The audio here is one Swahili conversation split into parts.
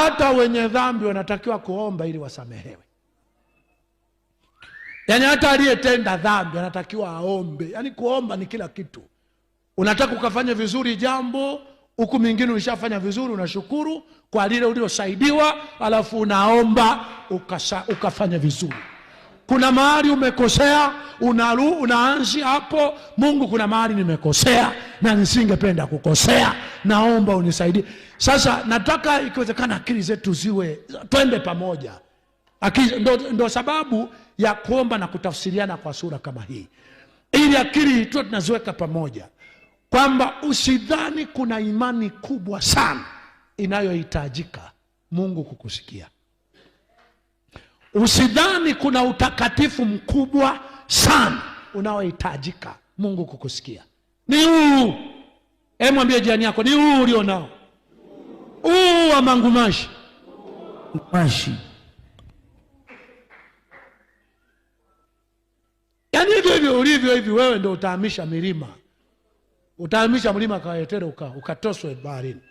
Hata wenye dhambi wanatakiwa kuomba ili wasamehewe. Yaani hata aliyetenda dhambi anatakiwa aombe. Yaani kuomba ni kila kitu. Unataka ukafanya vizuri jambo, huku mingine ulishafanya vizuri, unashukuru kwa lile uliosaidiwa, alafu unaomba ukafanya vizuri. Kuna mahali umekosea, unaanzia hapo, Mungu, kuna mahali nimekosea na nisingependa kukosea, naomba unisaidie. Sasa nataka ikiwezekana akili zetu ziwe, twende pamoja. Akili, ndo sababu ya kuomba na kutafsiriana kwa sura kama hii, ili akili tuwe tunaziweka pamoja, kwamba usidhani kuna imani kubwa sana inayohitajika Mungu kukusikia. Usidhani kuna utakatifu mkubwa sana unaohitajika Mungu kukusikia. Ni huu. Hebu mwambie jirani yako, ni huu ulio nao, huu wa mangumashi. Mashi. Yaani hivyo hivyo ulivyo hivi, wewe ndio utahamisha milima. Utahamisha mlima Kawetere ukatoswe baharini.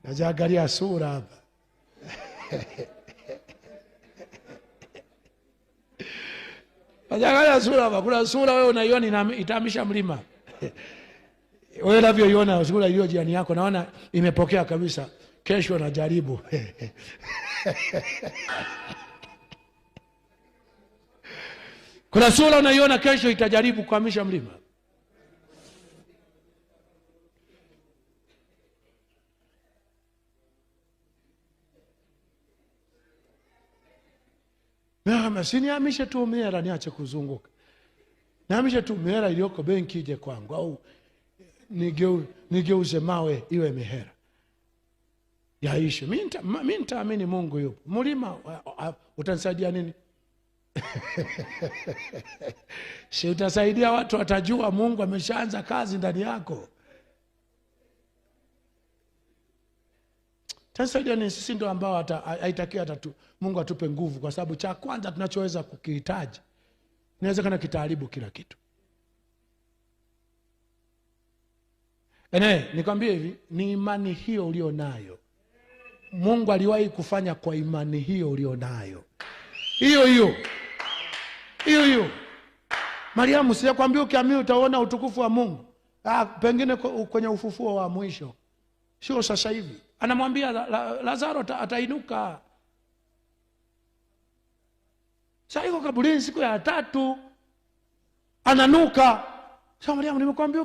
Najiangalia sura hapa. Najiangalia sura hapa. Kuna sura wewe unaiona itahamisha mlima. Wewe unavyoiona sura hiyo jirani yako, naona imepokea kabisa. Kesho najaribu. Kuna sura unaiona kesho itajaribu kuhamisha mlima. Naam, si nihamishe tu mihela niache kuzunguka. Nihamishe tu mihela iliyoko benki ije kwangu, au nigeuze mawe iwe mihela. Yaishe. Mimi nitaamini Mungu yupo. Mlima utanisaidia nini? Si utasaidia watu watajua Mungu ameshaanza kazi ndani yako. Utasaidia nini? Sisi ndio ambao haitakiwi hata tu Mungu atupe nguvu, kwa sababu cha kwanza tunachoweza kukihitaji inawezekana kitaharibu kila kitu. Ene, nikwambie hivi, ni imani hiyo ulionayo. Mungu aliwahi kufanya kwa imani hiyo ulionayo. Hiyo hiyo. Hiyo hiyo. Mariamu, sijakwambia ukiamini utaona utukufu wa Mungu. Pengine kwenye ufufuo wa mwisho. Sio sasa hivi. Anamwambia Lazaro atainuka. Sasa yuko kaburini siku ya 3. Ananuka. Sasa Mariamu, nimekwambia